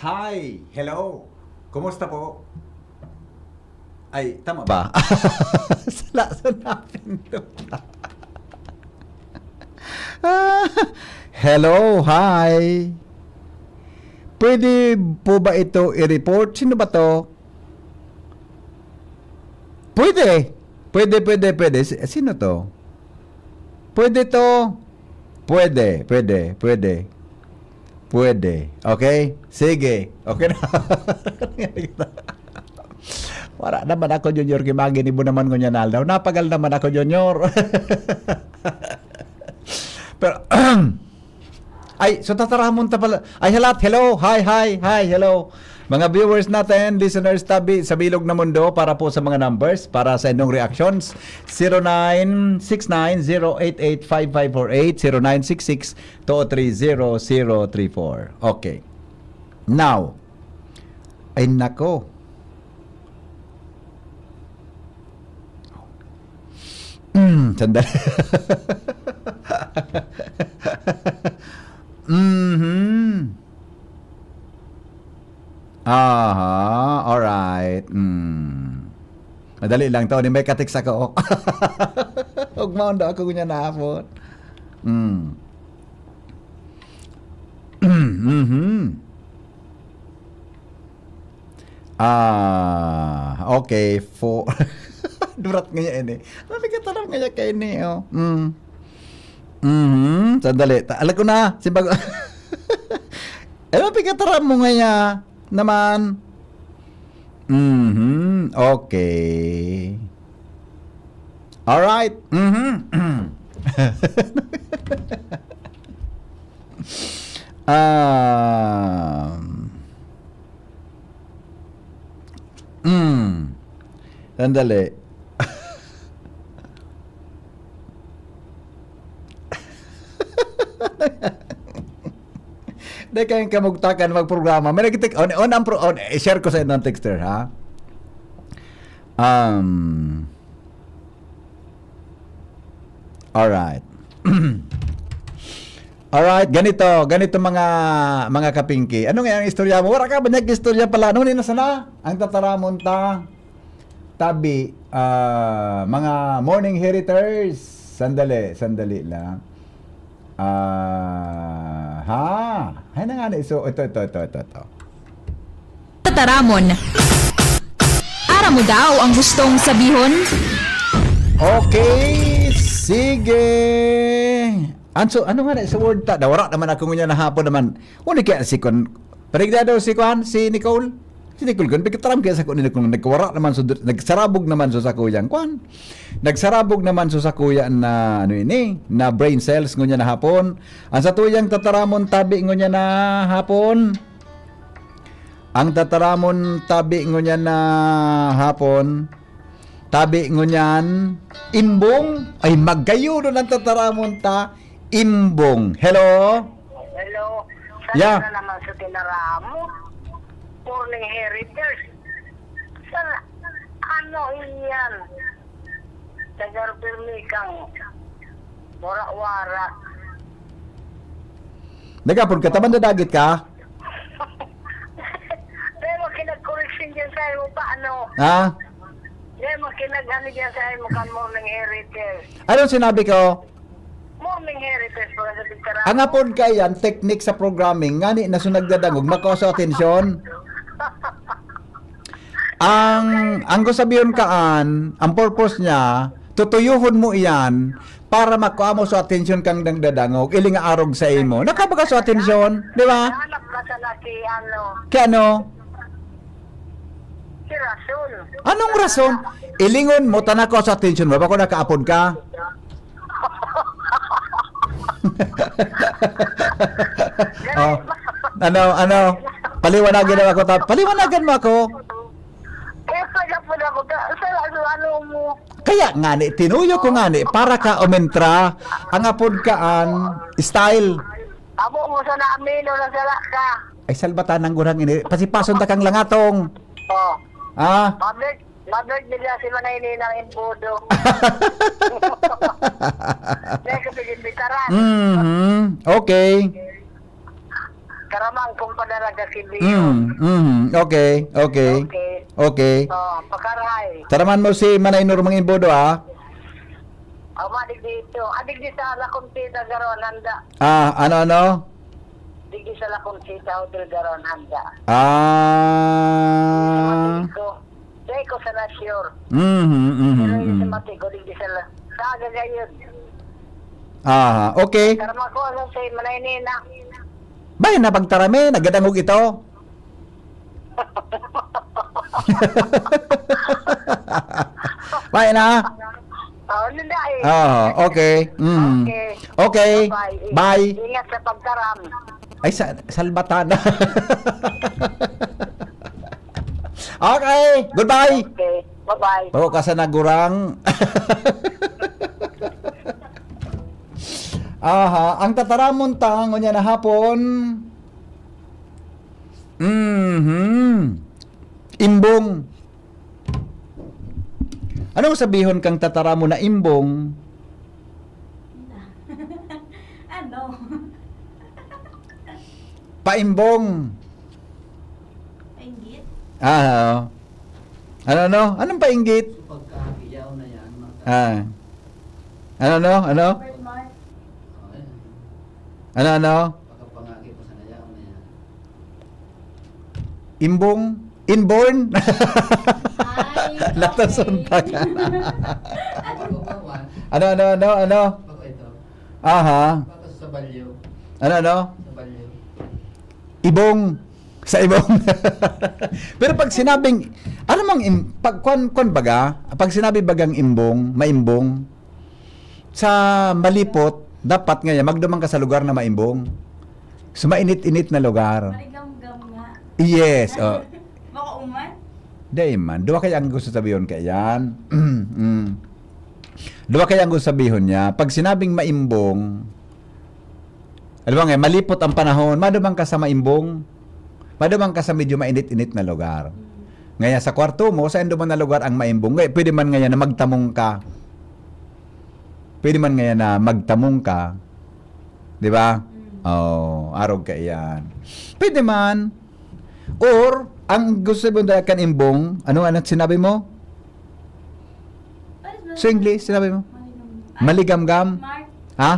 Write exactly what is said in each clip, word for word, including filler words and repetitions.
Hi! Hello! Kumusta po? Ay, tama ba? Sala sa napindot. Ah, hello, hi. Pwede po ba ito i-report? Sino ba to? Pwede. Pwede, pwede, pwede. Si- Sino to? Pwede to. Pwede, pwede, pwede. Pwede. Okay? Sige. Okay na. Wala naman ako, Junior, kimagi ni Bo naman ngunyan aldaw. Napagal naman ako, Junior. Pero, ay, so tataramon ta pala. Ay, halat. Hello. Hi, hi, hi. Hello. Mga viewers natin, listeners tabi sa bilog na mundo, para po sa mga numbers, para sa inyong reactions, zero nine six nine zero eight eight five five four eight, zero nine six six two three zero zero three four. Okay. Now, ay nako. Mm, sandali. Mhm. Aha, alright. Mm. Madali lang to. Ni may ka-text ako. Ugmaon daw ako ngunyan na hapon. Mm. Mhm. Ah, okay. For Durat nga yan eh. Ano may kataram nga yan kayo ni, oh? Mm. Mhm. Sandali. Ta- alam ko na. Simbag- Ano may kataram mo nga yan naman? Mhm. Okay. Alright. Mhm. Um, mm. Sandali. Dahil kayong kamugtakan magprograma. May nagtik-, on, on ang pro-, on, i-share ko sa inyo ang texter, ha? Um, alright. Alright, ganito, ganito mga, mga kapingki. Ano nga ang istorya mo? Wala ka ba niyag istorya pala? Ano na sana? Ang tataramon ta? Tabi, ah, mga morning heriters. Sandali, sandali lang. Ah, ha? Ay na nga na, so, ito, ito, ito, ito, ito. Tataramon. Aram mo daw ang gustong sabihon? Okay, sige. Anso, ano nga na sa word ta? Nawara naman ako ngunyan na hapon naman. Uli kaya si Kwan, parigdado si Kwan, si Nicole. Si Nicole, kung pagkataram kaya sa ko ni Nicole, nagkawara naman, so, nagsarabog naman so sa kuyang Kwan. Nagsarabog naman so sa kuya na, ano ini, na brain cells ngunyan na hapon. Ang sa tuyang tataramon tabi ngunyan na hapon. Ang tataramon tabi ngunyan na hapon. Tabi ngunyan, imbong. Ay, magayuno ng tataramon ta. Imbong. Hello? Hello. Yeah. Sana naman sa tinaramo. Morning Heritage. Sana, ano iyan? Tagarpirmi kang wara-wara. Nagapon ka, taman dadagit ka? Dahil mo kinag-correction dyan sa imo pa, ano? Ha? Dahil mo kinag-ano dyan sa imo kan Morning Heritage. Anong sinabi ko? Morning Heritage, mga sa tinaramo. Ang apod ka yan, technique sa programming, ngani na so nagdadangog, makuha sa atensyon. Ang, ang ko sabihon kaan, ang purpose niya, tutuyuhon mo iyan para makuha mo sa atensyon kang nagdadangog, ili nga arog sa imo. Nakabaga sa atensyon, di ba? Hanap ka sa laki, ano, Kaya ano? si Rason. Anong rason? Ilingon mo, tanako sa atensyon mo, bako nakaapod ka? Oh, ano, ano? Paliwanagan mo ako. Ta- paliwanagan mo ako. Eh, pag-apod ako, ka, sa ano, ano mo? Kaya nga ni, tinuyo ko nga ni, para ka umentra, ang apod kaan style. Amo mo sa namin, o nasala ka. Ay, salbatan ng gurang ini. Pasipason ta kang langatong. Oh, Ah, mabit, mabit nila si Manay Ninang Impudo. Dahil ka pag-imbitaran. Mhm. Okay. Taramang kung padaraga si Leo. Mm, mm. Okay, okay. Okay. Okay. Oh, pakaray. Taraman mo si Manay Normang Imbodo, ah. Ama, digdi ito. Ah, digdi sa La Conchita, Garon, handa. Ah, ano, ano? Digdi sa La Conchita Hotel, Garon, handa. Ah. Matigo. Dahil ko sa na sure. Mhm, mhm, Pero yung mhm. sa Matigo, digdi sa La. Sa Agagayod. Aha, okay. Karma ko, ano, sa Manay Nina. Bay, napagtarami, nagadangog ito. Bay na. Oh, nanda eh. Oh, okay. Mm. Okay. Okay. Bye-bye. Bye. Ingat sa pagtaram. Ay, sa, salbatan. Okay, goodbye. Okay. Bye-bye. Bako ka sa nagurang. Aha, ang tataramon ta, ngunyan na hapon. Mhm. Imbong. Anong sabihon kang tataramon na imbong? Ano? Paimbong. Painggit? Ah, oo. Ano, ano? Anong painggit? Pagkahiyaw na yan, maka- Ah. Ano, ano? Ano? Birthmark. Oh, yan. Ano, ano? Pagkapangagi mo sa nayaw na yan. Imbong? Inborn? Ay, Natasuntakan. Okay. Ano ba, Juan? Ano, ano, ano, ano? Bako ito. Aha. Bako sa balyo. Ano, ano? Sa balyo. Ibong. Sa ibong. Pero pag sinabing, ano mang im-, pag kwan, kwan baga, pag sinabi bagang imbong, maimbong, sa malipot, dapat nga yan, magduman ka sa lugar na maimbong. So, mainit-init na lugar. Maligamgam nga. Yes, oh. Bako uman? Dai man. Duwa kaya ang gusto sabihin kaya yan. Mm. Duwa kaya ang gusto sabihin niya. Pag sinabing maimbong, alam mo nga, malipot ang panahon, maduman ka sa maimbong. Maduman ka sa medyo mainit-init na lugar. Mm. Ngaya sa kwarto mo, sa duman na lugar ang maimbong. Ngaya, pwede man ngaya na magtamong ka. Pwede man ngaya na magtamong ka. Di ba? Mm. Oh, arog ka iyan. Pwede man. Or, ang gusto mo dahil kan imbong, ano, ano sinabi mo? Sa English, sinabi mo? Maligamgam. Ay. Maligamgam? Mark. Ha?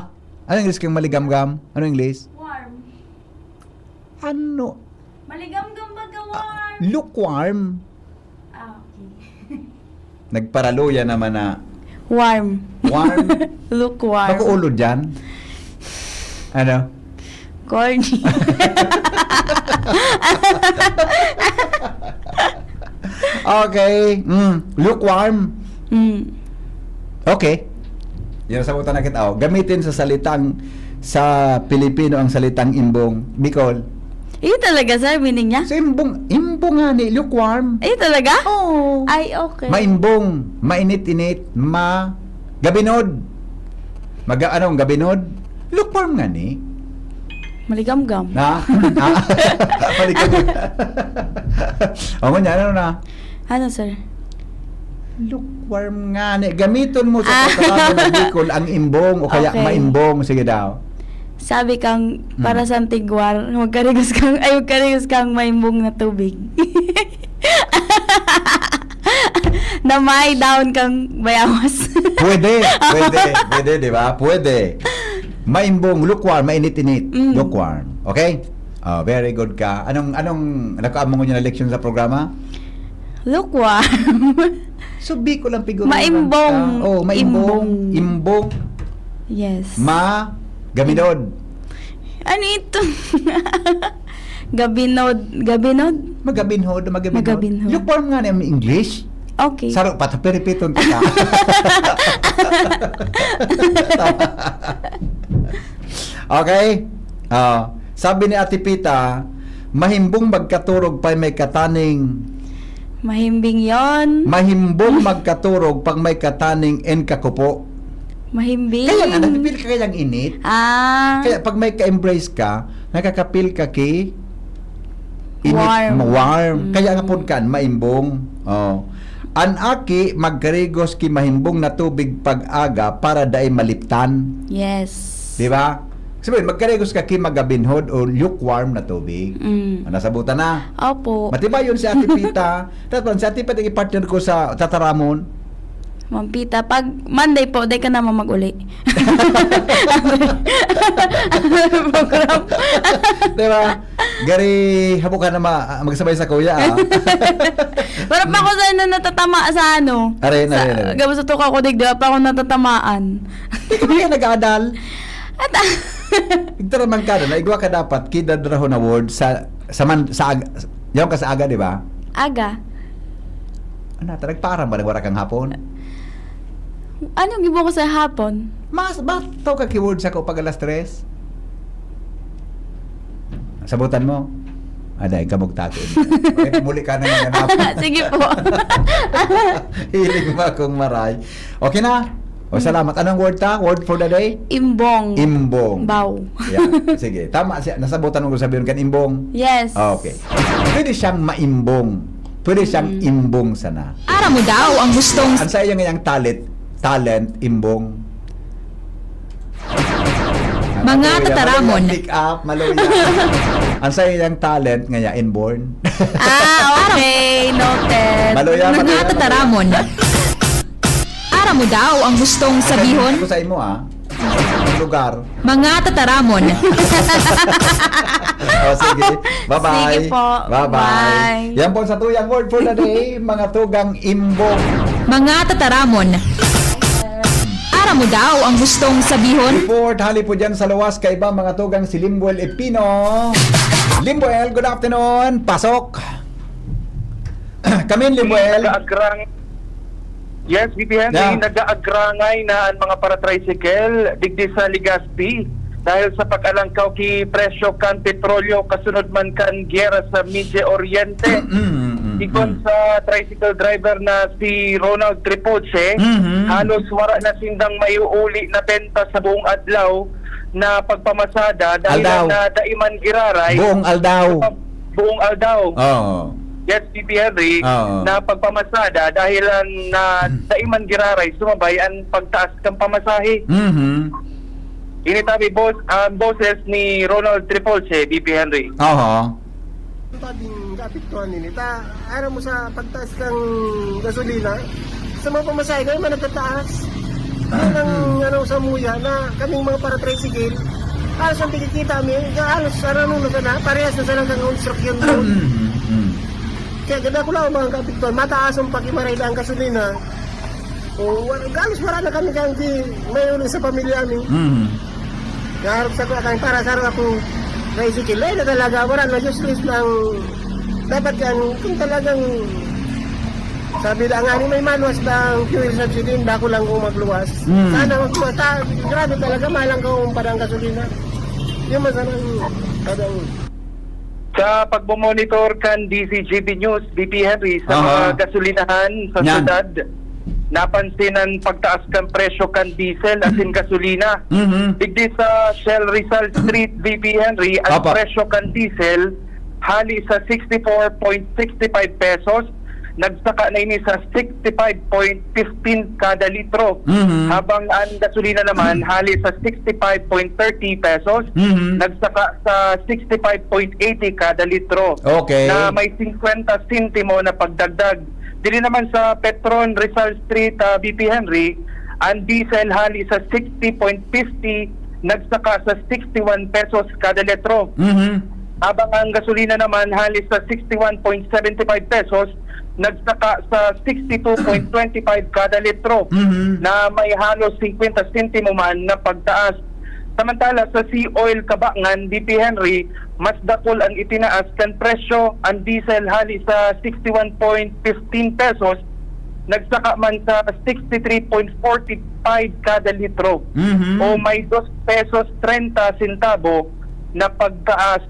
Ano English kang maligamgam? Ano English? Warm. Ano? Maligamgam baga warm. Lukewarm. Ah, okay. Nagparaluya naman na. Warm. Warm? Lukewarm. Bako ulo dyan? Ano? Corny. Okay. Mm. Lukewarm. Mm. Okay. Yan, sabutan na kita, oh. Gamitin sa salitang, sa Pilipino ang salitang imbong. Bicol. Iyo talaga, sir, meaning niya? Sa imbong, imbong nga ni, lukewarm. Iyo talaga? Oo. Ay, okay. Maimbong, mainit-init, ma-, gabinod. Maga-, anong gabinod? Lukewarm nga ni. Maligamgam. Ha? Ha? Maligamgam. O, ngunyan, ano na? Ano, sir? Lukewarm nga ni. Gamiton mo sa Ah. pagkakataon ng Bicol ang imbong o kaya Okay. maimbong. Sige daw. Sabi kang, Hmm. para sa Antigua, magkarigos kang, ay, magkarigos kang maimbong na tubig. Na may daon kang bayawas. Pwede, pwede, pwede, di ba? Pwede. Maimbong, lukewarm, mainit-init. Mm. Lukewarm. Okay? Ah, very good ka. Anong, anong nakaamong nyo na leksyon sa programa? Lukewarm. So, Bicol ang figura ng Maimbong. kanta. Oh, maimbong. Imbong. Imbong. Yes. Ma, gaminod. Ano ito? Gabinod. Gabinod? Magabinhod, magabinhod. Magabinhod. Lukewarm nga na yung English. Okay. Saro pa, ta, piripiton kita. Okay? Ah, sabi ni Ate Pita, "Mahimbong magkaturog pag may kataning." Mahimbing yon. "Mahimbong magkaturog pag may kataning en kakupo." Mahimbing. Kaya nga, napipil ka kayang init. Ah. Kaya pag may ka-embrace ka, nakakapil ka ki init, Warm. ma-, warm. Mm. Kaya nga pud kan, maimbong. Oh. "An aki magkarigos ki mahimbong na tubig pag-aga para dai maliptan." Yes. Di ba? Sabihin, magkarigos ka ki magabinhod o lukewarm na tubig. Mm. Ah, nasabutan na. Opo. Matibayon si Ate Pita. Tapos si Ate Pita, i-partner ko sa tataramon. Ma'am Pita, pag Monday po, day ka naman mag-uli. Program. Di ba? Gari, habo ka na ma-, magsabay sa kuya, ah. Wala pa ako sa ano natatama sa ano. Aray, Sa, aray, aray. Gabos sa tukaw ko, di, di pa ako natatamaan. Ikaw ba yung nag-aadal? At, Ito naman ka na, naigwa ka dapat, kida drahon award sa, sa man, sa ag-, yaon ka sa aga, di ba? Aga. Ano, ta, nagpaaram ba, nagwara kang hapon? Ano, gibo ko sa hapon? Mas, ba, to ka keyword sa ko pag alas tres? Sabutan mo? Ada, ikaw magtati. Eh, muli ka na nga na. Sige po. Hiling mo akong maray. Okay na? O, salamat. Anong word ta? Word for the day? Imbong. Imbong. Baw. Yeah. Sige. Tama siya. Nasabutan mo ko sabihin kan imbong? Yes. Okay. Pwede siyang maimbong. Pwede siyang Mm. imbong sana. Aram mo daw ang gustong Ang sa iyang iyang talent, talent, imbong. Mga Maluya, tataramon. Maluya, pick up, maluya. Ang sa iyang talent, ngaya, inborn. Ah, okay. Noted. Maluya, Mga maluya, maluya. tataramon. Aram mo daw ang gustong sabihon? Ako sa imo, ah. Lugar. Mga tataramon. O, sige. Bye-bye. Sige po. Bye-bye. Bye. Yan po sa tuyang word for the day, mga tugang imbong. Mga tataramon. Aram mo daw ang gustong sabihon? Report, hali po dyan sa luwas, kaiba mga tugang si Limbuel Epino. Limbuel, good afternoon. Pasok. Kamin, Limbuel. Nag-aagrang-, yes, B P Henry, Yeah. nag-aagrangay na ang mga paratricycle digdi sa Legazpi dahil sa pag-alangkaw ki presyo kan petrolyo kasunod man kan giyera sa Medio Oriente. Mm, mm, mm, Sigon mm. sa tricycle driver na si Ronald Tripoche, Mhm. halos wara na sindang maiuuli na benta sa buong adlaw na pagpamasada dahil Aldaw. na dai man giraray Buong aldaw. sa pag-, buong aldaw. Oo. Yes, B P Henry, Oo. na pagpamasada dahil na Hmm. dai man giraray sumabay ang pagtaas kan pamasahe. Mhm. Ini tabi, boss, ang boses ni Ronald Tripoche, B P Henry. Oho. Ang tabing kaapektuhan nini, ta, aram mo sa pagtaas kan gasolina, sa mga pamasahe, kayo man nagtataas. Yan ang, Mm. ano, sa muya na kaming mga para-tricycle, halos ang nakikita mi, halos, ano, ano na sana, parehas na sana kang construction doon. Mm, mm. Kaya ganda ko lang ang mga kaapektuhan, mataas ang pakimaray na ang gasolina. O, wa-, halos wala na kami kang di, may ulo sa pamilya mi. Mm. Naharap sa kuha kan para sa ako, tricycle. Ay, na talaga, wala na, useless lang. Dapat yan, kung talagang, sabi na nga, may maluwas na ang fuel subsidy, dako lang kung magluwas. Hmm. Sana magluwas. Ta-, grabe talaga, mahal ang kaong padang gasolina. Yung masanang, padang Sa pagmomonitor kan D Z G B News, B P Henry, sa Aha. mga gasolinahan sa Yan. syudad, napansin ang pagtaas kan presyo kan diesel asin gasolina. Mhm. Digdi sa Shell Rizal Street, B P Henry, ang Apa. presyo kan diesel hali sa sixty-four point sixty-five pesos, nagsaka na ini sa sixty-five point fifteen kada litro. Mhm. Habang ang gasolina naman hali sa sixty-five point thirty pesos, Mhm. nagsaka sa sixty-five point eighty kada litro. Okay. Na may singkwenta sentimo na pagdagdag. Diri naman sa Petron, Rizal Street, ah, B P Henry, ang diesel hali sa sixty point fifty, nagsaka sa sixty-one pesos kada litro. Mhm. Habang ang gasolina naman hali sa sixty-one point seventy-five pesos, nagsaka sa sixty-two point twenty-five kada litro, Mhm. na may halos singkwenta sentimo man na pagtaas. Samantala, sa Sea Oil Cabangan, B P Henry, mas dakul ang itinaas kan presyo. Ang diesel hali sa sixty-one point fifteen pesos, nagsaka man sa sixty-three point forty-five kada litro, Mhm. o may dos pesos treinta sentabo na pagtaas.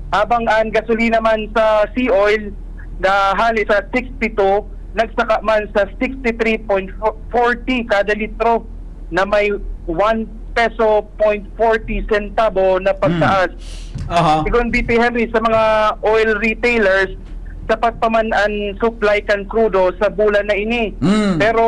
Habang ang gasolina man sa Sea Oil na hali sa sixty-two, nagsaka man sa sixty-three point forty kada litro, na may one peso point forty sentabo na Hmm. pagtaas. Aha. Sigon B P Henry, sa mga oil retailers, sapat pa man ang supply kan krudo sa bulan na ini. Hmm. Pero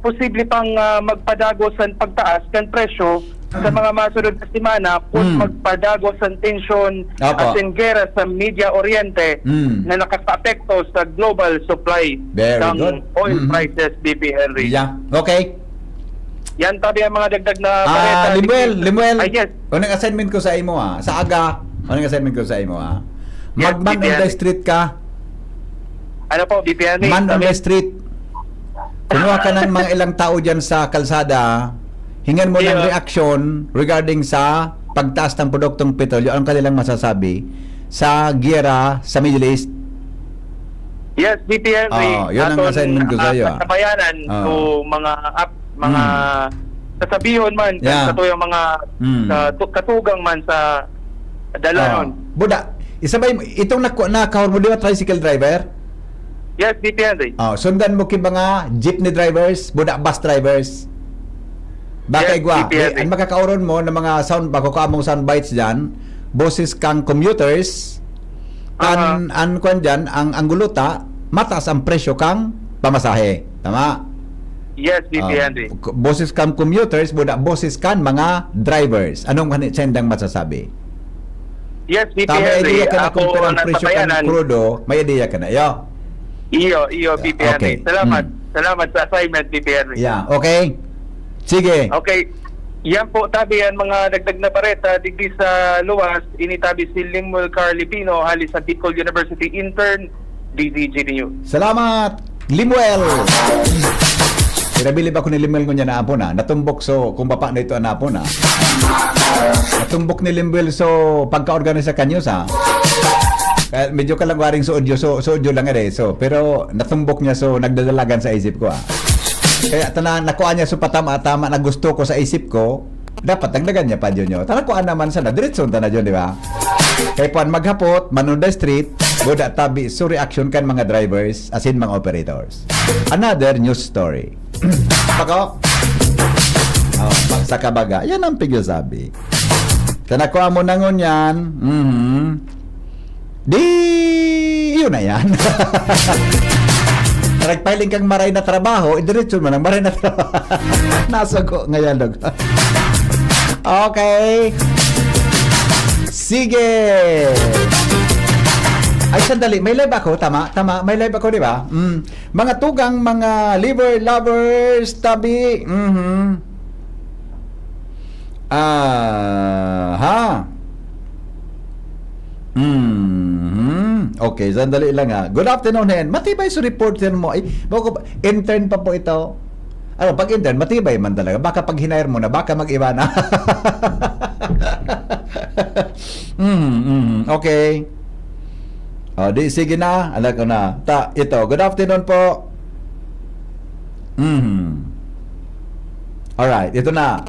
posible pang, ah, magpadagos ang pagtaas kan presyo sa mga masunod na semana kung Mm. magpadagos ang tensyon Opo. at gera sa Media Oriente Mm. na nakakaapekto sa global supply Very ng good. oil Mhm. prices, B P Henry. Yeah. Okay. Yan tabi ang mga dagdag na Ah, bareta. Limuel, Limuel. Ah, yes. Unang assignment ko sa imo, ah. Sa aga, unang assignment ko sa imo, ah. Yes, Mag-man on B P N. The Street ka. Ano po, B P N? Man on Sabi- The Street. Kumuha ka ng mga ilang tao dyan sa kalsada, hingan mo ng Iya. reaksyon regarding sa pagtaas ng produktong petrolyo. Anong kanilang masasabi sa giyera sa Middle East? Yes, B P N. Ah, yun ang Aton, assignment ko ah, sa'yo, ah. Kasabayanan, Ah. so mga ap, mga Mm. kasabihon man, Yeah. sa tuyang mga Mm. sa tu- katugang man sa dalanon. Ah. Buda, isabay mo, itong naku- nakahor mo, di ba, tricycle driver? Yes, B P N. Oh, sundan mo ki mga jeepney drivers, buda bus drivers. Baka Yes, igwa, B P N. di, ang makakauron mo na mga sound, bako ka among sound bites dyan, boses kang commuters, an, Aha. an kwan dyan, ang, ang guluta, mataas ang presyo kang pamasahe. Tama? Yes, B P N. Ah, k- boses kang commuters, buda boses kan mga drivers. Anong hani-, sendang masasabi? Yes, B P N. Tama, idea ka na Ako kung perang ang presyo ka ng nagpapayanan. Krudo, may idea ka na. Yo. Iyo, iyo, B P N. Okay. Salamat. Mm. Salamat sa assignment, B P N. Yeah, okay. Sige. Okay. Yan po, tabi ang mga dagdag na bareta digdi sa luwas. Ini tabi si Limuel Carlipino, hali sa Bicol University intern, D Z G B News. Salamat, Limuel. Pinabilib ako ni Limuel ngunyan na apon, ah. Natumbok, so, kung bapa na ito ang apon, ah. Natumbok ni Limuel, so, pagka-organisa kanyo sa, kaya medyo kalangwaring sa audio, so, sa audio lang, eh, so, pero natumbok niya, so, nagdadalagan sa isip ko, ah. Kaya tana, nakuha niya, so, patama-tama na gusto ko sa isip ko, dapat dagdagan niya pa, Junior. Tara, kuha naman sana. Diretso ta na, Jun, di ba? Kay Juan maghapot, man on the street, buda tabi, so reaction kan mga drivers, as in mga operators. Another news story. Pako? Oh, pag sa kabaga. Yan ang pigyo sabi. Sa nakuha mo na ngunyan, mhm. Di, yun na yan. Nagpiling kang maray na trabaho, idiretso mo ng maray na trabaho. Nasugo ngayon, dog. Okay. Sige. Ay, sandali. May live ako. Tama, tama. May live ako, di ba? Mm. Mga tugang, mga liver lovers, tabi. Mhm. Aha. Mhm. Okay, sandali lang ha. Good afternoon, Hen. Matibay sa reporter mo. Ay, bako, intern pa po ito. Ano, pag intern, matibay man talaga. Baka pag hinire mo na, baka mag-iba na. Mhm, mhm. Okay. O, di, sige na. Alam ko na. Ta, ito. Good afternoon po. Mhm. Alright, ito na.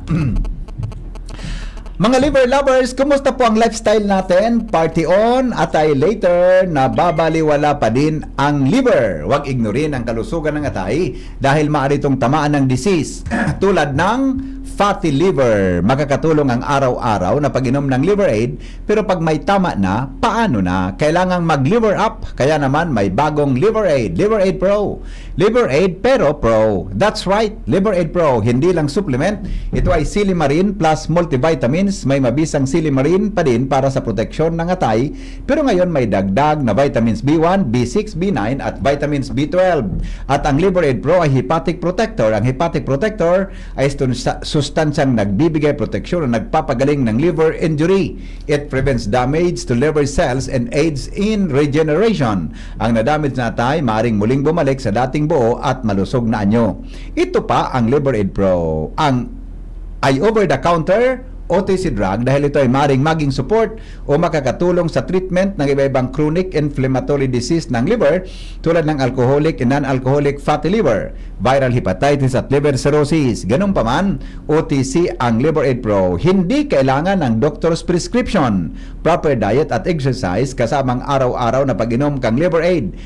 Mga liver lovers, kumusta po ang lifestyle natin? Party on, atay later, nababaliwala pa din ang liver. Huwag ignorin ang kalusugan ng atay dahil maaari itong tamaan ng disease tulad ng fatty liver. Makakatulong ang araw-araw na pag-inom ng Liver Aid, pero pag may tama na, paano na? Kailangang mag-Liver Up. Kaya naman, may bagong Liver Aid, Liver Aid Pro. Liver Aid, pero Pro. That's right, Liver Aid Pro. Hindi lang supplement, ito ay silimarin plus multivitamins. May mabisang silimarin pa din para sa proteksyon ng atay, pero ngayon may dagdag na vitamins B one, B six, B nine at vitamins B twelve. At ang Liver Aid Pro ay hepatic protector. Ang hepatic protector ay stunsa-, sustansyang nagbibigay proteksyon o nagpapagaling ng liver injury. It prevents damage to liver cells and aids in regeneration. Ang nadamage na atay maaring muling bumalik sa dating buo at malusog na anyo. Ito pa ang Liver Aid Pro, ang ay over-the-counter O T C drug dahil ito ay maaring maging support o makakatulong sa treatment ng iba-ibang chronic inflammatory disease ng liver tulad ng alcoholic and non-alcoholic fatty liver, viral hepatitis at liver cirrhosis. Ganun pa man, O T C ang Liver Aid Pro. Hindi kailangan ng doctor's prescription. Proper diet at exercise kasamang araw-araw na pag-inom kang Liver Aid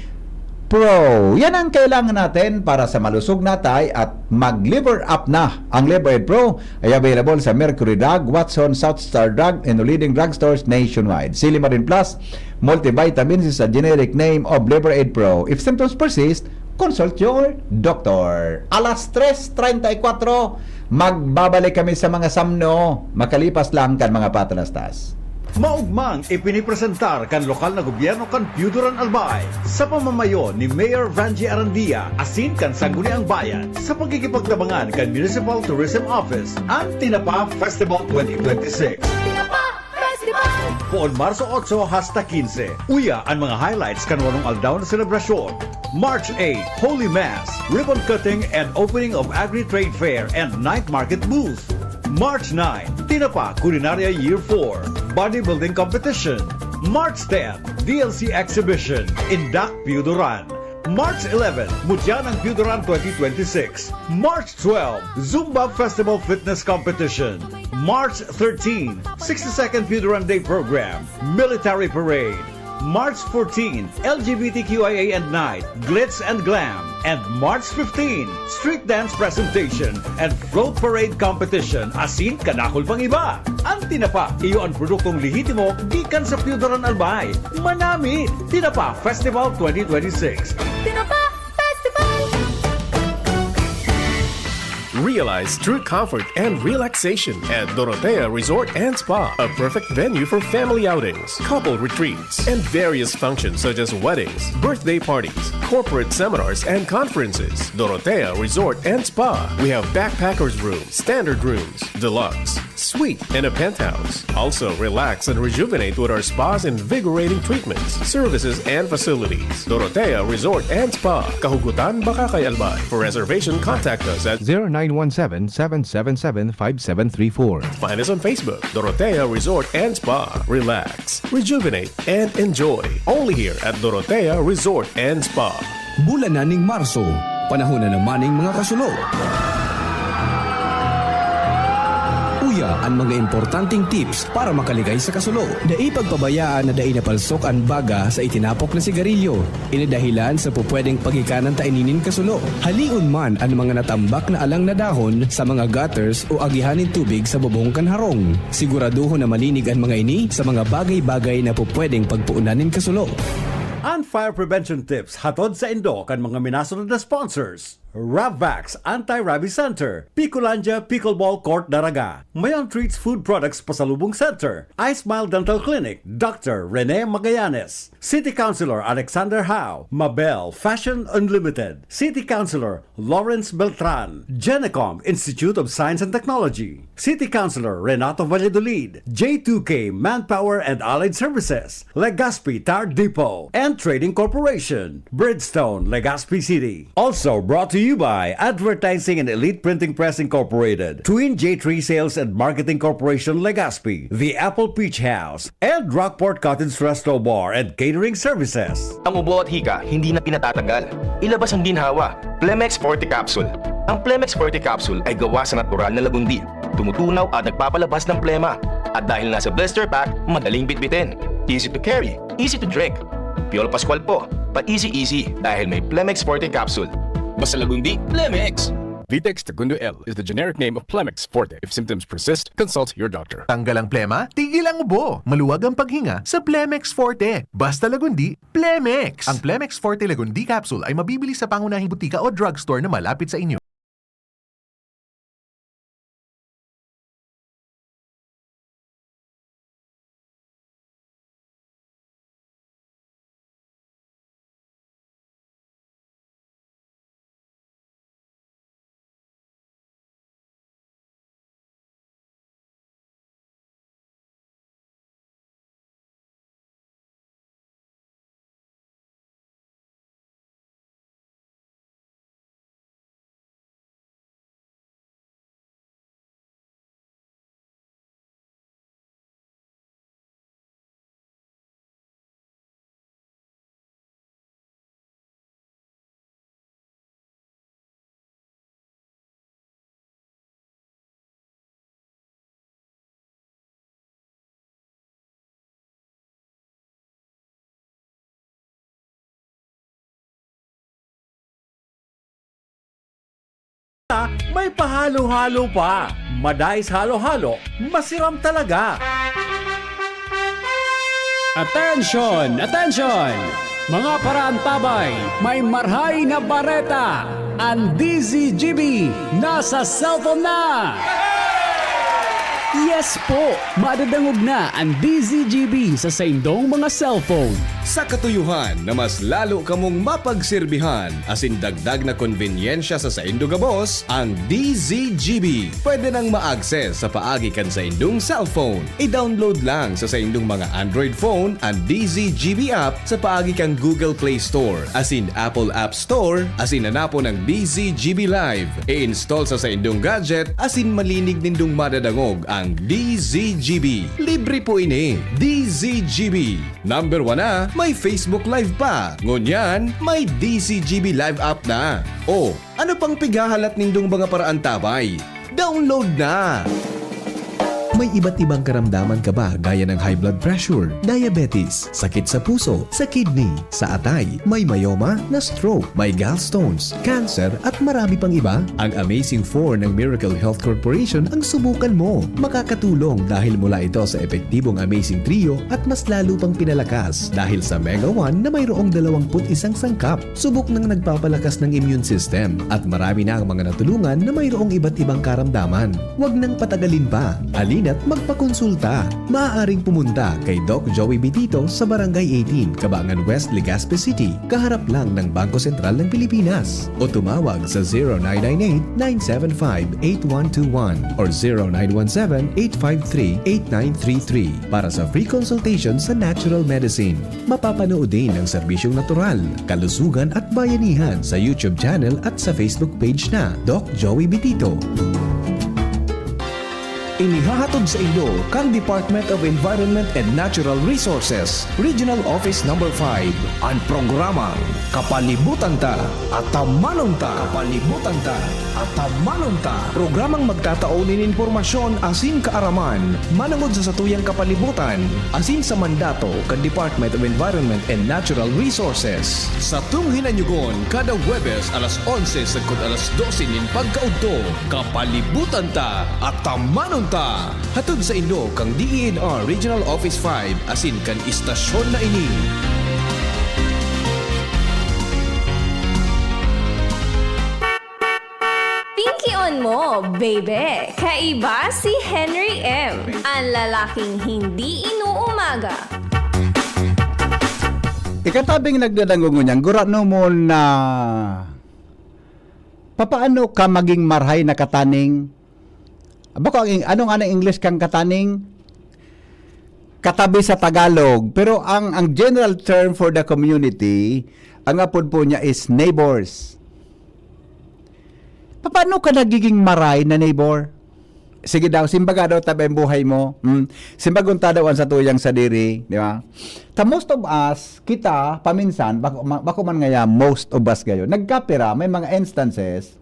Pro. Yan ang kailangan natin para sa malusog na atay at mag-liver up na. Ang Liver Aid Pro ay available sa Mercury Drug, Watson, South Star Drug, and leading drugstores nationwide. Silimarin Plus, multivitamins is a generic name of Liver Aid Pro. If symptoms persist, consult your doctor. Alas tres treinta y cuatro, Magbabalik kami sa mga samno makalipas lang kan mga patalastas. Maugmang ipinipresentar kan lokal na gobyerno kan Piyudoran Albay sa pamamayo ni Mayor Vangie Arandia asin kan Sangguniang Bayan sa pagkikipagtabangan kan Municipal Tourism Office, ang Tinapa Festival twenty twenty-six. Tinapa Festival! Poon Marso otso hasta kinse, uya an mga highlights kan walong aldaw na selebrasyon. March eight, Holy Mass, ribbon cutting and opening of Agri-Trade Fair and night market booth. March nine, Tinapa Culinaria Year four, bodybuilding competition. March ten, D L C exhibition, Indak Piyudoran. March eleven, Mudyan ang Piyudoran twenty twenty-six. March twelve, Zumba Festival Fitness Competition. March thirteen, sixty-second Piyudoran Day Program, Military Parade. March fourteen, L G B T Q I A and Night, Glitz and Glam. And March fifteen, Street Dance Presentation and Float Parade Competition, asin kadakul pang iba. Ang Tinapa, iyo an produktong lehitimo gikan sa Piyudoran Albay. Manami! Tinapa Festival twenty twenty-six. Tinapa Festival! Realize true comfort and relaxation at Dorotea Resort and Spa, a perfect venue for family outings, couple retreats, and various functions such as weddings, birthday parties, corporate seminars, and conferences. Dorotea Resort and Spa. We have backpackers room, standard rooms, deluxe, suite, and a penthouse. Also, relax and rejuvenate with our spa's invigorating treatments, services, and facilities. Dorotea Resort and Spa, Kahugutan, Bacacay, Albay. For reservation, contact us at zero nine one seven, seven seven seven, five seven three four. Find us on Facebook, Dorotea Resort and Spa. Relax, rejuvenate, and enjoy. Only here at Dorotea Resort and Spa. Bulan na ning Marso, panahon na naman ning mga kasulo. Uya an mga importanteng tips para makaligay sa kasulo. Dai pagpabayaan na dai napalsok an baga sa itinapok na sigarilyo. Ini dahilan sa pupwedeng paghikanan ta ini nin kasulo. Halion man an mga natambak na alang na dahon sa mga gutters o agihan nin tubig sa bubong kan harong. Siguradohon na malinig an mga ini sa mga bagay-bagay na pupwedeng pagpuunan nin kasulo. An fire prevention tips hatod saindo kan mga minasunod na sponsors: Rabvax Anti-Rabies Center, Picolandia Pickleball Court Daraga, Mayon Treats Food Products Pasalubong Center, iSmile Dental Clinic, Doctor Rene Magallanes, City Councilor Alexander Hao, Mabel Fashion Unlimited, City Councilor Lawrence Beltran, Genecom Institute of Science and Technology, City Councilor Renato Valladolid, J two K Manpower and Allied Services, Legazpi Tire Depot and Trading Corporation, Bridgestone, Legazpi City. Also brought to you by Advertising and Elite Printing Press Incorporated, Twin J three Sales and Marketing Corporation, Legazpi, The Apple Peach House, and Rockport Cottage Resto Bar and Catering Services. Ang ubo at hika, hindi na pinatatagal. Ilabas ang ginhawa. Plemex Forte Capsule. Ang Plemex Forte Capsule ay gawa sa natural na lagundi. Tumutunaw at nagpapalabas ng plema. At dahil nasa blister pack, madaling bitbitin. Easy to carry, easy to drink. Piolo Pascual po, pa-easy-easy dahil may Plemex Forte Capsule. Basta lagundi, Plemex! Vitex Segundo L is the generic name of Plemex Forte. If symptoms persist, consult your doctor. Tanggal ang plema, tigil ang ubo. Maluwag ang paghinga sa Plemex Forte. Basta lagundi, Plemex! Ang Plemex Forte Lagundi Capsule ay mabibili sa pangunahing butika o drugstore na malapit sa inyo. May pahalo-halo pa. Madais halo-halo, masiram talaga. Attention! Attention! Mga paraantabay, may marhay na bareta! An D Z G B nasa cellphone na! Yes po! Madadangog na an D Z G B sa saindong mga cellphone. Sa katuyohan na mas lalo kamong mapagserbihan asin dagdag na konbenyensya sa saindo gabos, ang D Z G B pwede nang ma-access sa paagi kan saindong cellphone. I-download lang sa saindong mga Android phone an D Z G B app sa paagi kan Google Play Store asin Apple App Store asin hanapon ang D Z G B Live. I-install sa saindong gadget asin malinig nindong madadangog ang D Z G B. Libre po ini. D Z G B. Number one na, may Facebook Live pa. Ngunyan, may D Z G B Live app na. O, ano pang pighahalat nindong mga paraantabay? Download na! May iba't ibang karamdaman ka ba gaya ng high blood pressure, diabetes, sakit sa puso, sa kidney, sa atay, may myoma, na-stroke, may gallstones, cancer, at marami pang iba? Ang Amazing four ng Miracle Health Corporation ang subukan mo. Makakatulong dahil mula ito sa epektibong Amazing Trio at mas lalo pang pinalakas dahil sa Mega one na mayroong dalawampu't isang sangkap. Subok nang nagpapalakas ng immune system at marami na ang mga natulungan na mayroong iba't ibang karamdaman. Huwag nang patagalin pa. Halina't magpakonsulta. Maaaring pumunta kay Doc Joey Bitito sa Barangay eighteen, Kabangan West, Legazpi City, kaharap lang ng Bangko Sentral ng Pilipinas. O tumawag sa zero nine nine eight, nine seven five, eight one two one or zero nine one seven, eight five three, eight nine three three para sa free consultation sa natural medicine. Mapapanood din ang serbisyong natural, kalusugan at bayanihan sa YouTube channel at sa Facebook page na Doc Joey Bitito. Inihahatod sa indo kan Department of Environment and Natural Resources, Regional Office Number five, an programang Kapalibutan Ta, Atamanon Ta. Kapalibutan Ta, Atamanon Ta. Programang magtatao nin impormasyon asin kaaraman manongod sa satuyang kapalibutan asin sa mandato kan Department of Environment and Natural Resources. Satong hinanyogon kada Huwebes alas onse sagkod alas dose nin pagkaudto. Kapalibutan Ta, Atamanon Ta. Hatod sa indo kan D E N R Regional Office five asin kan istasyon na ini. Pinkion mo, baby! Kaiba si Henry M, ang lalaking hindi inuumaga. Ikatabing nagdadangog ngunyan, gurano mo na papaano ka maging marhay na kataning? Bako ang Eng-, anong, anong English kang kataning? Katabi sa Tagalog. Pero ang, ang general term for the community, ang apod po niya is neighbors. Paano ka nagiging maray na neighbor? Sige daw, simbaga daw tabi ang buhay mo. Hmm. Simbagon ta daw ang satuyang sadiri, di ba? Ta most of us, kita, paminsan, bako, ma-, bako man ngaya, most of us gayon, nagkapira, may mga instances,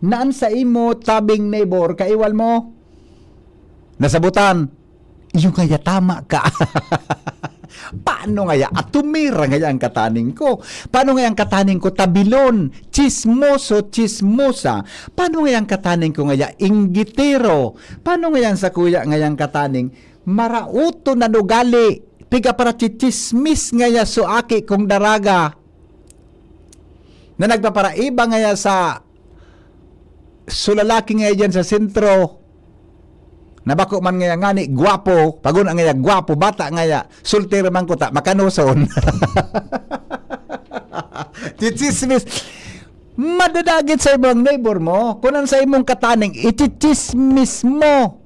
na an sa imo tabing neighbor, kaiwal mo, nasabutan. Iyo ngaya, tama ka. Paano ngaya? Atumira ngaya ang kataning ko. Paano ngaya ang kataning ko? Tabilon, chismoso, chismosa. Paano ngaya ang kataning ko ngaya? Inggitero. Paano ngaya ang sakuya ngayang kataning? Marauton na ugali. Piga para chichismis ngaya so aki kong daraga. Na nagpaparaiba ngaya sa, so lalaki ngaya diyan sa sentro, na bako man ngaya ngani, gwapo, paguna ngaya gwapo, bata ngaya, soltero man ko ta, makanoson. Chichismis. Madadagit sa imong neighbor mo, kung an sa imong kataning, ichichismis mo.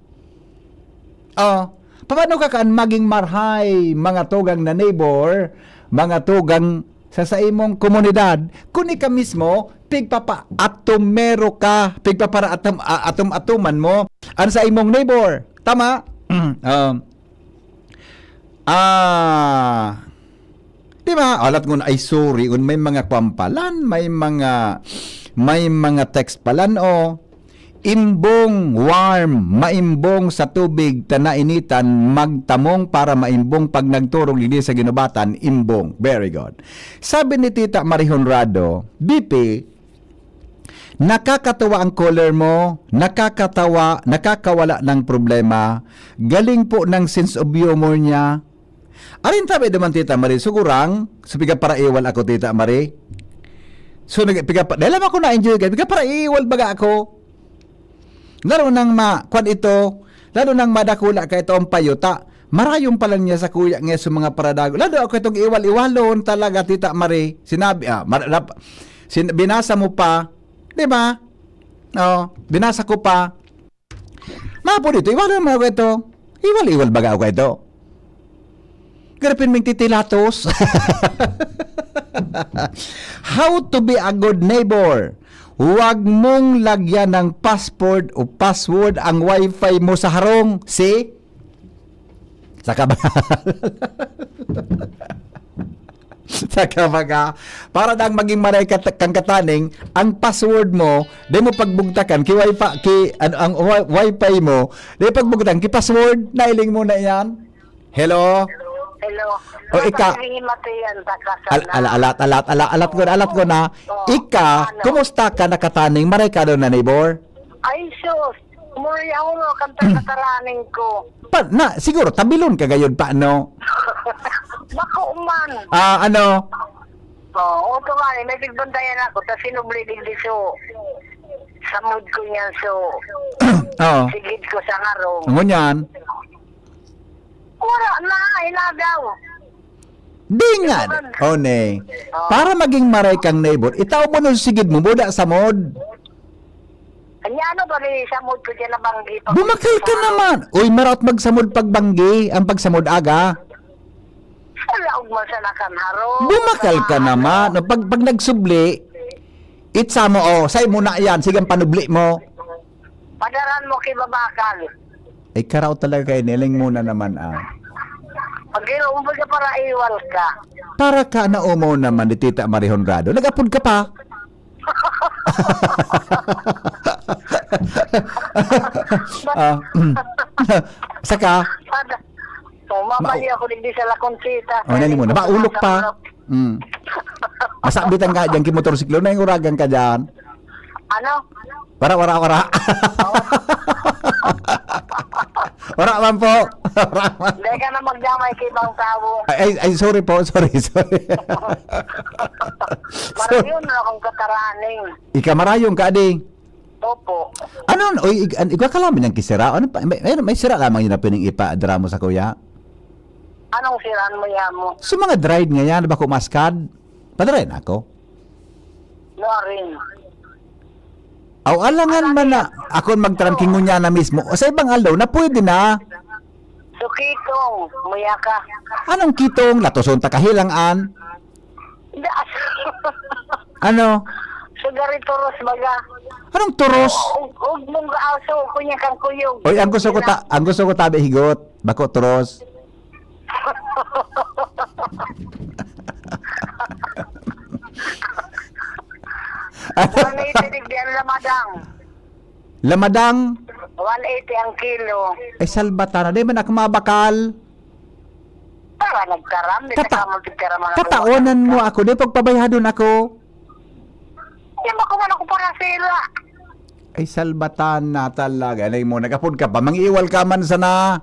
Oh, paano ka kaan maging marhay, mga tugang na neighbor, mga tugang sa, sa imong komunidad, kun ika mismo, pigpapaatomero ka, pigpapara-atom-, a-, atom-atoman mo, an sa imong neighbor. Tama? Um, ah, di ba? Alat ngun ay sorry, ngun may mga kwam palan, may mga, may mga text palan, oh. Imbong, warm, maimbong sa tubig ta nainitan, magtamong para maimbong pag nagturog digdi sa ginubatan, imbong. Very good. Sabi ni Tita Marie Honrado, B P, nakakatawa ang caller mo, nakakatawa, nakakawala ng problema, galing po ng sense of humor niya, Arin tabi naman, Tita Marie, sugurang, so pigaparaiwal ako, Tita Marie. So, nag-, pigapa-, dahil naman ako na-enjoy ka, pigaparaiwal baga ako. Lalo nang ma-, kwan ito, lalo nang madakula ka ito ang payuta. Marayon pa lang niya sa kuya niya sa mga paradago. Lalo ako itong iwal-iwalon talaga, Tita Marie. Sinabi, ah, mar-, nap-, sin-, binasa mo pa, di ba? Oh, binasa ko pa. Mapo dito, iwal naman ako ito. Iwal-iwal baga ako ito. Garapin ming titilatos. How to be a good neighbor. Huwag mong lagyan ng passport o password ang wifi mo sa harong. See? Saka ba? Saka baga, para dang maging maray ka, kang kataning, ang password mo, di mo pagbugtakan, ki wifi, ki, ano, ang wi-, wifi mo, di pagbugtakan, ki password, nailing mo na yan. Hello? Hello. O, ika. Mapahingin matiyan ta ka Al-, sana. Ala, alat, alat, ala, alat ko, alat ko na. Oo. Ika, Ano? Kumusta ka nakataning? Maray ka doon na neighbor? Ay, sus. Muriyaw no, kanta kataraning ko. Pa, na, siguro, tabilon ka gayod pa, no? Bako man. Ah, ano? Oo, ito nga eh, may pigbantayan ako, ta sinubli digdi so, samod ko niyan so, Oo. Sigid ko sa ngarong. Ngunyan? Wala na, inagaw. Di nga. Ito man. Oh, ne. Oh. Para maging maray kang neighbor, itaw mo nung sigid mo, buda sa mod. Anya ano ba ni samod ko dyan na banggi? Pag Bumakal ka naman. Uy, maraot magsamod pagbanggi, ang pagsamod aga. Sa laog man sa nakanharo. Bumakal ka Sa naman. ano. No, pag, pag nagsubli, itsa mo, oh, say mo na yan, sige ang panubli mo. Padaran mo kay babakal. Ay, karaot talaga kayo, niling mo na naman, ah. Pag inuumbol ka para iwal ka. Para ka na umaw naman ni Tita Marie Honrado. Nag-apod ka pa? Ah, saka, Pada-, oh, mamali Ma- ako digdi sa La Conchita. Oh, nani mo na. Maulog pa. Mm. Masabitan ka dyan kay motorsiklo, nainguragan ka dyan. Ano? Wara, wara, wara. Oo. Wara man po. Wara man. Hindi ka na magdamay kay ibang tao. Ay, ay, ay, sorry po. Sorry, sorry. So, Marayon na akong kataraning. Ika marayon ka, adi. Opo. Ano, oy, ig-, an-, igwa ka lamang niyang kisira? Ano pa, may, may, may sira lamang yun na pining ipa-, dra mo sa kuya? Anong siraan mo yan mo? Sa mga dried nga yan, bako maskad? Padarayan ako. Norin. Aw, alangan Alangan. man na, ako ang magtaram kingunya na mismo. O sa ibang aldaw, na pwede na. Sukitong, muya ka. Anong kitong? Latoson ta kahilang an. Da- Ano? Sugari turos baga. Anong turos? Ug, ug mong aso, kunya kang kuyog. Oy, ang gusto ko ta-, ang gusto ko tabi higot. Bako turos. One eighty digdi ang lamadang. Lamadang? One eighty ang kilo. Ay, salbatana. Di man ako mabakal. Para nagkaram, di Kata-, ka mo tigkaram ang kataonan mo ako. Di pagpabayhadon ako. Di ba ko man ako para sila? Ay, salbatana talaga. Anay mo, nagapod ka pa. Mangiiwal ka man sana.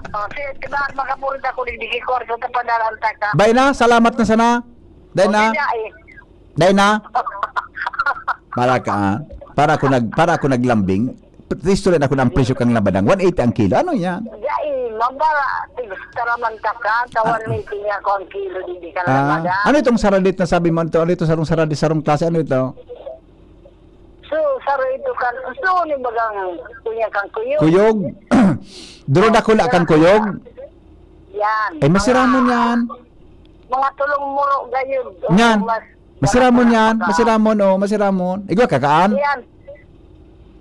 Oh, si, di ba, magapulit ako, di, di, kwarto, tapadalan ta ka. Bay na, salamat na sana. Day na. Oh, di na eh. Day na. Para ka, ah. Para ako nag-, para ako naglambing. Istorya na ako ng presyo kang labadang. One eighty ang kilo. Ano yan? Dai, mabara. Taraman ta ka. Sa Ah. one eighty niya ako ang kilo, di, di ka Ah. labadang. Ano itong saradit na sabi mo? Ito, ano ito? Sarong saradit, sarong klase. Ano ito? So, saro ito kan, so, ni bagang kunya kang kuyog. Kuyog. Duro dakula kang kuyog. Yan. Ay, masiramon Mga, yan. mga tulong muro gayud. O, Yan. mas, Masiramon mga yan. kapaka- Masiramon, oh, masiramon. Igwa kakaan? Yan.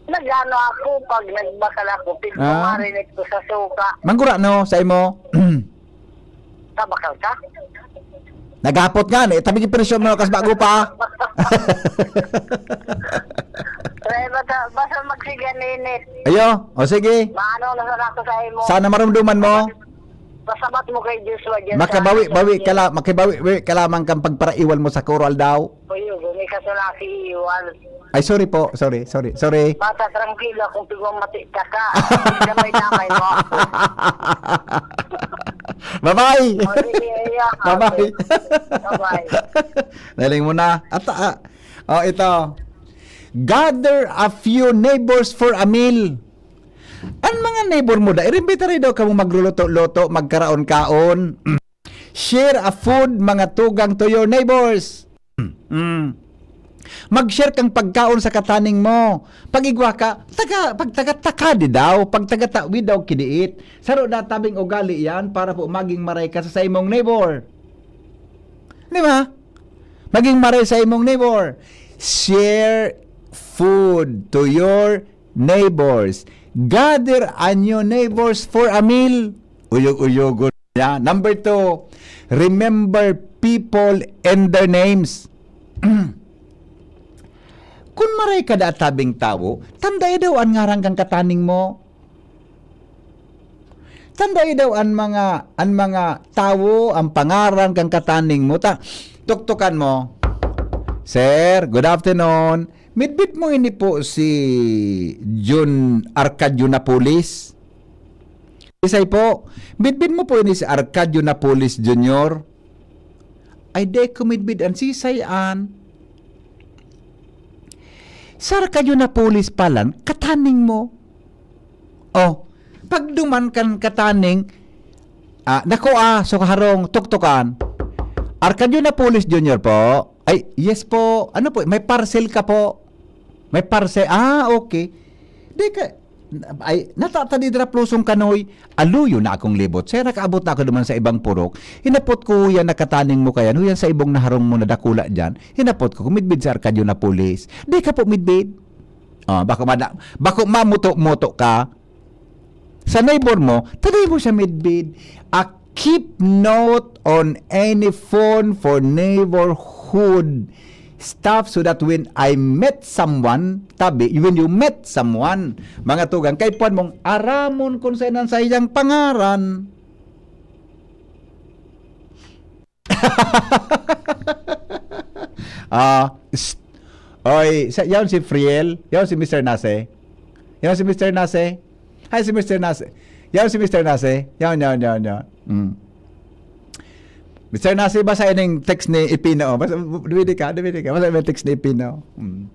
Nagano ako pag nagbakal ako, Ah. pinagmamarinate ko sa suka. Manggura, no, sa imo? Tabakal ka? Naghapot nga, eh. Tabi yung presyo mo, kas bago pa. Pre, basta, basta magsiganinit. Ayo, o sige. Maano na sana ako sa imo. Sana marumduman mo. Pasabat mo kay Joshua dyan sa Makabawi-bawi ka la-, makabawi-bawi ka lamang kang pagparaiwal mo sa Coral daw. Uy, gumi ka Ito lang si Iwan. Ay, sorry po. Sorry, sorry, sorry. Basta tranquilo kung pigmamati ka ka. Damay-damay mo ako. Bye-bye! O, sige, iya. Bye-bye! Bye-bye. Naling mo na. At, ah, oh, ito. Gather a few neighbors for a meal. An mga neighbor mo da, irimbita rin daw kamo magluluto-luto, magkaraon-kaon. Share a food, mga tugang, to your neighbors. Mm. Mag-share kang pagkaon sa kataning mo. Pag igwa ka, taga, pag taga-taka di daw, pag taga-tawi daw kidiit. Saro na tabing ugali yan para po maging maray ka sa saimong neighbor. Di ba? Maging maray sa imong neighbor. Share food to your neighbors. Gather a new neighbors for a meal. Uyog-uyogon niya. Number two, remember people and their names. Kun maray ka da tabing tawo, tandai daw an ngaran kan kataning mo. Tandai daw an mga, an mga tawo, an pangaran kan kataning mo. Ta, tuktukan mo. Sir, good afternoon. Midbid mo ini po si Jun Arcadio Napoles? Isay po, midbid mo po ini si Arcadio Napoles Junior? Ay, di ko midbid an sisay an. Si Arcadio Napoles palan, kataning mo. Oh, pagduman kan kataning, ah, naku, ah, so kaharong, tuktukan. Arcadio Napoles Junior po. Ay, yes po. Ano po? May parcel ka po. May parcel. Ah, okay. Di ka, ay, natatadi dira plusong kanoy. Aluyo na akong libot. Sir, nakaabot na ako duman sa ibang purok. Hinapot ko, huyan nakataning mo kayan. Huyan sa ibong naharong mo na dakula dyan. Hinapot ko, kung midbid si Arcadio Napoles. Di ka po midbid. Ah, bako, mada, bako mamuto-muto ka. Sa neighbor mo, tadi mo siya midbid. A keep note on any phone for neighborhood stuff so that when I met someone, tabi, when you met someone, mga tugang, kay puan mong aramon kung saan ang sayang pangaran. Ah, psst. Oy, sa, yaon si Friel, yaon si Mister Nase. Yaon si Mister Nase. Hi, si Mister Nase. Yaon si Mister Nase. Yaon, yaon, yaon, yaon. Mm. Mister Nase, basa ining text ni Ipino. Basa, dumidi ka, dumidi ka. Basa yung text ni Ipino. Mm.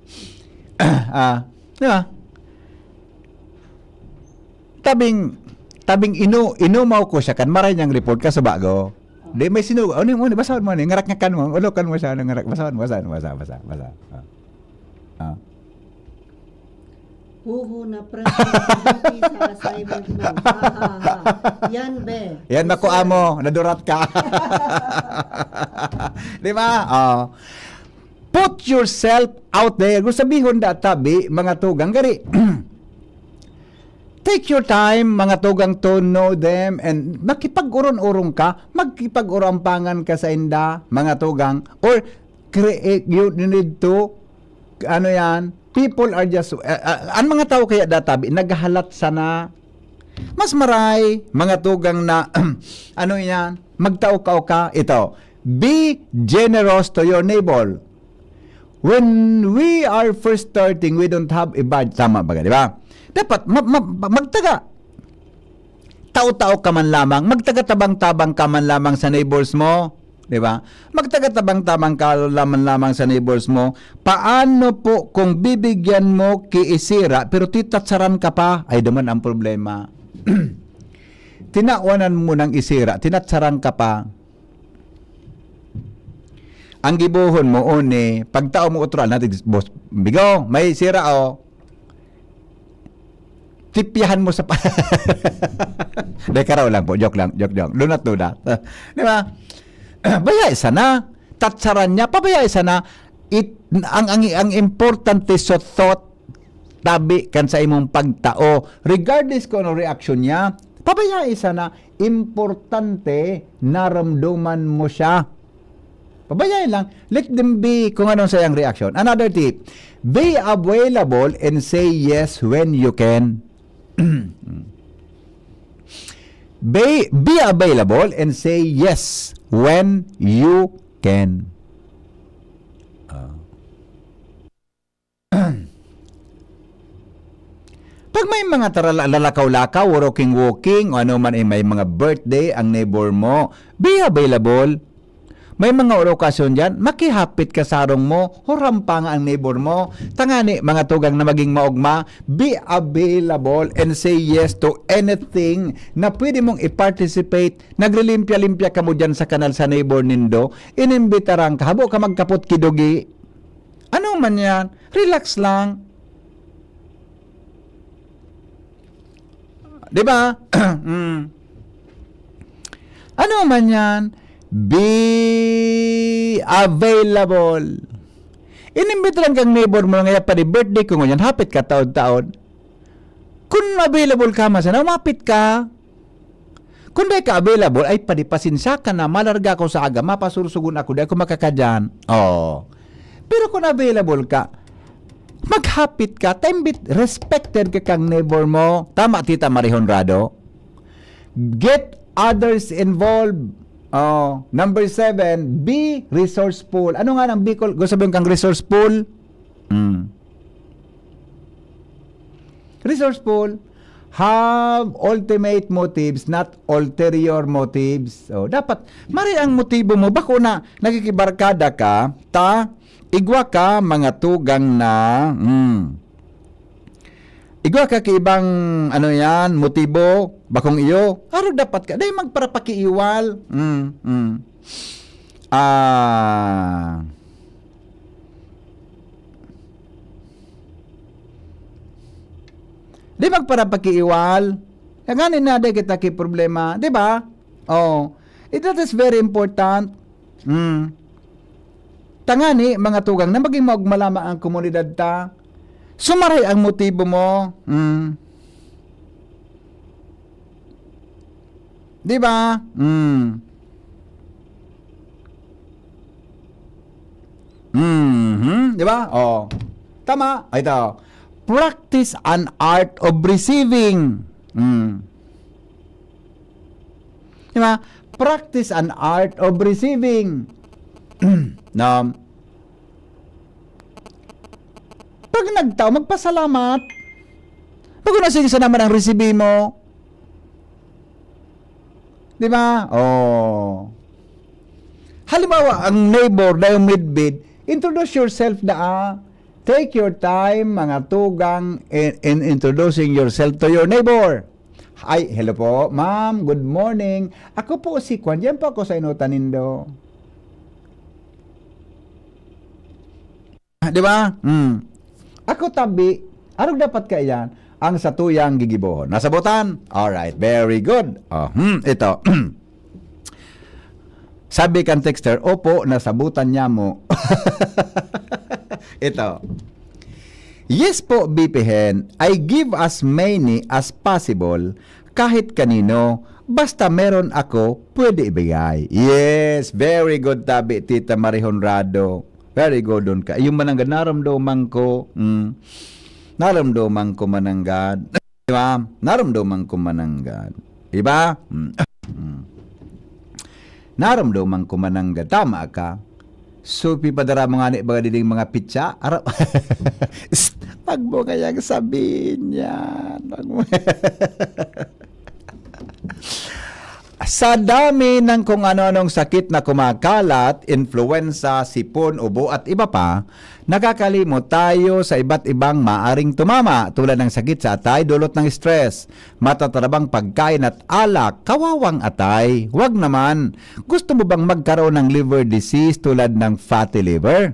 Ah, di ba? Tabing, tabing inu, inumaw ko siya kan maray niyang report ka sa bago. Di may sinugo. Ano yung, ano, basahon mo, ano, ngarak-ngakan mo, ulokan mo siya, ano, ngarak, basahon, basahon, basa, basa, basa. Ah. Ah. Huhu na prangkang sa assignment mo. Ha, ha, ha. Yan, be. Yan, makuha mo, nadurat ka. Di ba? Oh. Put yourself out there. Kung sabihon da tabi, mga tugang, gari. Take your time, mga tugang, to know them and makipag-uron-urong ka, magkipag-urampangan ka sa inda, mga tugang, or create, you need to, ano yan, people are just, uh, uh, ang mga tao kaya databi, naghahalat sana, mas maray, mga tugang na, ano yan, magtao ka o ka, ito, be generous to your neighbor. When we are first starting, we don't have a budget. Tama ba, di ba? Dapat ma- ma- magtaga. Tao-tao ka man lamang, magtaga-tabang-tabang ka man lamang sa neighbors mo, di ba? Magtaga-tabang-tabang ka man lamang sa neighbors mo. Paano po kung bibigyan mo ki isira pero titatsaran ka pa? Ay, duman ang problema. Tinawanan mo ng isira, tinatsaran ka pa. Ang gibohon mo, uni, pagtao mo, utro, natin, boss, bigo, may sira, oh. Tipyahan mo sa pa-, Dahil karaw lang po, joke lang, joke, joke. Lunat, lunat. Di ba? Bayai sana. Tatsaran niya, pabayai sana. It, ang, ang, ang importante sa thought, tabi kan sa imong pagtao. Regardless kung ano reaksyon niya, pabayai sana, importante, naramdaman mo siya. Pabayai lang, let them be kung anong sayang reaksyon. Another tip, be available and say yes when you can. Be, be available and say yes when you can. Ah. Pag may mga tarala-, lalakaw-lakaw, walking-walking, o ano man, eh, may mga birthday ang neighbor mo, be available. May mga okasyon diyan, makihapit ka sa harong mo, huram pa nga ang neighbor mo. Tangani, mga tugang na maging maogma, be available and say yes to anything na pwede mong i-participate. Nagrilimpya-limpya ka mo diyan sa kanal sa neighbor nindo, inimbitaran ka, habo ka magkapot kidugi. Ano man yan? Relax lang. Di ba? Mm. Ano man yan? Be available. Inimbitaran kang neighbor mo, nga pa di birthday ko ngunyan, hapit ka taon-taon. Kung available ka man sana, umapit ka. Kung di ka available, ay, padi, pasensya ka na, malarga ako sa aga, mapasursugon ako, di ako makakadyan. Oo. Pero kung available ka, maghapit ka, time bit, respected ka kang neighbor mo. Tama, Tita Marie Honrado? Get others involved. Oh, number seven, be resourceful. Ano nga ng Bicol? Gusto sabihin kang resourceful? Mm. Resourceful. Have ultimate motives, not ulterior motives. So, dapat, mari ang motibo mo. Bako na, nakikibarkada ka, ta, igwa ka, mga tugang na, mm. Igwa ka ki ibang, ano yan, motibo, bakong iyo, arog dapat ka, dahil magparapakiiwal. Mm, mm. Ah. Di magparapakiiwal. Kaya nga ni naday kita ki problema, di ba? Oh, it, that is very important. Mm. Tangani, mga tugang, na maging maugma lamang ang komunidad ta. Sumaray ang motibo mo. Mm. Di ba? Mm. Mhm. Di ba? Oh. Tama. Ito. Practice an art of receiving. Mm. Di ba? Practice an art of receiving. No? Pag nagtao, magpasalamat. Pag ano, sige, sana man ang resibi mo. Di ba? Oh. Halimbawa, ang neighbor na yung midbid, introduce yourself na, ah. Take your time, mga tugang, in, in introducing yourself to your neighbor. Ay, hello po, ma'am. Good morning. Ako po si Kwan. Diyan po ako sa inutan nindo. Ah, di ba? Hmm. Ako tabi, arog dapat kaiyan ang satuyang gigibohon. Nasabotan? Alright, very good. Oh, hmm, ito. Sabi kan texter, "Opo, nasabutan niya mo." Ito. "Yes po, B P Hen. I give as many as possible, kahit kanino. Basta meron ako, pwede ibigay." Yes, very good, tabi, Tita Marie Honrado. Very good, don ka. Yung mananggad, naramdaman ko. Mm. Naramdaman ko, mananggad. Di ba? Naramdaman ko mananggad. Di ba? Mm. Mm. Naramdaman ko mananggad. Tama ka. So, pipadara mo nga ni baga diding mga pitsa. Ara-, Psst, wag mo kayang sabihin yan. Wag mo. Sa dami ng kung ano-anong sakit na kumakalat, influenza, sipon, ubo at iba pa, nakakalimot tayo sa iba't ibang maaring tumama, tulad ng sakit sa atay dulot ng stress, matatarabang pagkain at alak. Kawawang atay, wag naman. Gusto mo bang magkaroon ng liver disease tulad ng fatty liver?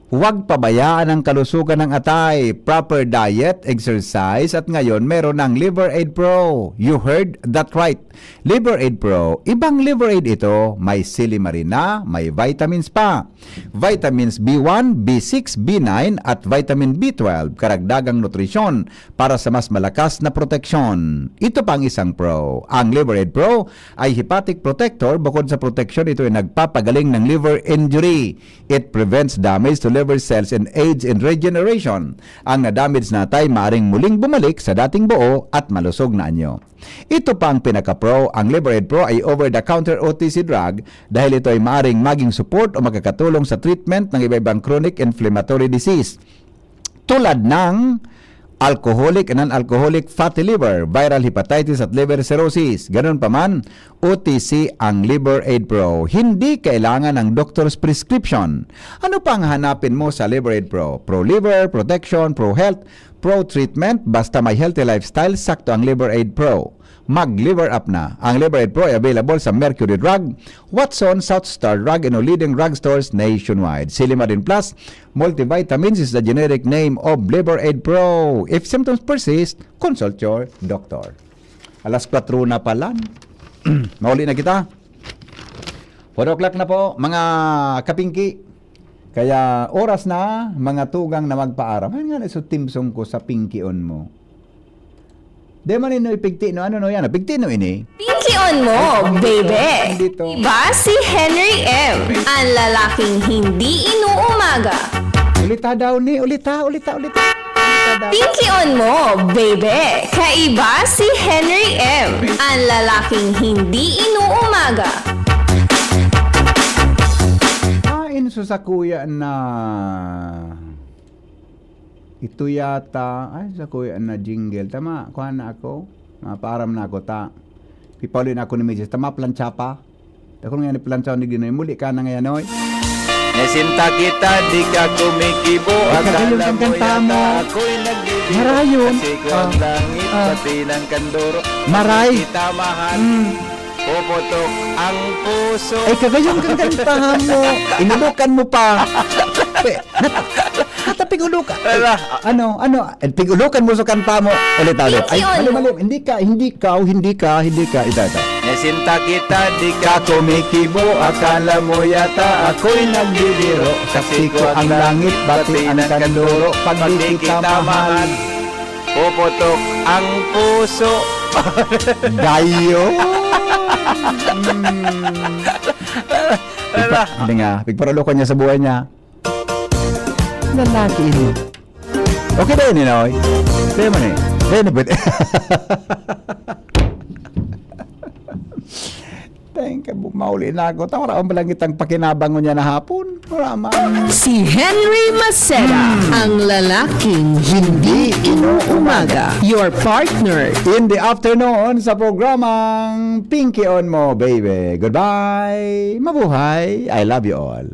Huwag pabayaan ang kalusugan ng atay. Proper diet, exercise, at ngayon meron ng Liver Aid Pro. You heard that right. Liver Aid Pro, ibang Liver Aid ito. May silimarina, may vitamins pa. Vitamins B one, B six, B nine, at vitamin B twelve, karagdagang nutrisyon para sa mas malakas na proteksyon. Ito pa ang isang pro. Ang Liver Aid Pro ay hepatic protector. Bukod sa proteksyon, ito ay nagpapagaling ng liver injury. It prevents damage to liver cells and aids in regeneration. Ang na-damage na atay maaring muling bumalik sa dating buo at malusog na anyo. Ito pa ang pinaka-pro, ang Liver Aid Pro ay over-the-counter O T C drug dahil ito ay maaring maging support o makakatulong sa treatment ng iba-ibang chronic inflammatory disease. tulad ng alcoholic and non-alcoholic fatty liver, viral hepatitis at liver cirrhosis. Ganun pa man, O T C ang Liver Aid Pro. Hindi kailangan ng doctor's prescription. Ano pa ang hanapin mo sa Liver Aid Pro? Pro liver, protection, pro health, pro treatment, basta may healthy lifestyle, sakto ang Liver Aid Pro. Mag-Liver Up na. Ang Liver Aid Pro ay available sa Mercury Drug, Watson, South Star Drug, and o leading drugstores nationwide. Silimarin Plus, multivitamins is the generic name of Liver Aid Pro. If symptoms persist, consult your doctor. Alas kwatro na pala. Mauli na kita. Four o'clock na po, mga kapingki. Kaya oras na, mga tugang na magpaaram. Ayun nga, so timsong ko sa pingkion mo. Di man ino ipigti, no? Ano, no, yan? Pigti, no, ini? Pingkion mo, baby. Dito. Iba si Henry M, ang lalaking hindi inuumaga. Ulita daw ni, ulita, ulita, ulita. Ulita daw. Pingkion mo, baby. Kaiba si Henry M, ang lalaking hindi inuumaga. Ah, inso sa kuya na ito yata, ay, sa kuya na jingle. Tama, kuha na ako. Mapaaram na ako, ta. Pipauli na ako ni Misis. Tama, plancha pa. Dakul nga ni plancha ni Ginoy. Muli ka na ngayon, oy. Nasinta kita, di ka kumikibo. Ay, kagayon Akala kang mo kanta yata mo. Ako'y nagbibigo. Marayon. Kasi ko Ah. ang langit, Ah. pati ng kanduro. Maray. Kita mahal. Mm. Puputok ang puso. Ay, kagayon kang kantahan mo. Inudukan mo pa. Pe, nat-, nata, pig-udukan. Ala. Ano, ano, eh, pig-udukan mo sa kanta mo. Ulit, ulit. Ay, Pig-udukan mali, mo. mali. Hindi ka, hindi ka, hindi ka, hindi ka. Ito, ito. Nasinta kita, di ka kumikibo. Akala mo yata ako'y nagbibiro. Saksi ko ang langit, pati ang kanduro. Pag di kita mahal, puputok ang puso. Gayo. Mm. Ala. Hindi nga, pigparaloko niya sa buhay niya. Lalaki ini. Okay na yun, Inoy. Kaya man eh. Kaya na pwede. Thank you. Mauli na ako. Tawara ang balangit ang pakinabang niya na hapon. Wala man. Si Henry Maceda, Hmm. ang lalaking hindi inuumaga. Your partner. In the afternoon sa programang Pinky on Mo, Baby. Goodbye. Mabuhay. I love you all.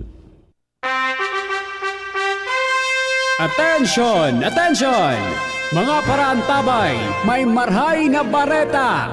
Attention! Attention! Mga paraantabay, may marhay na bareta!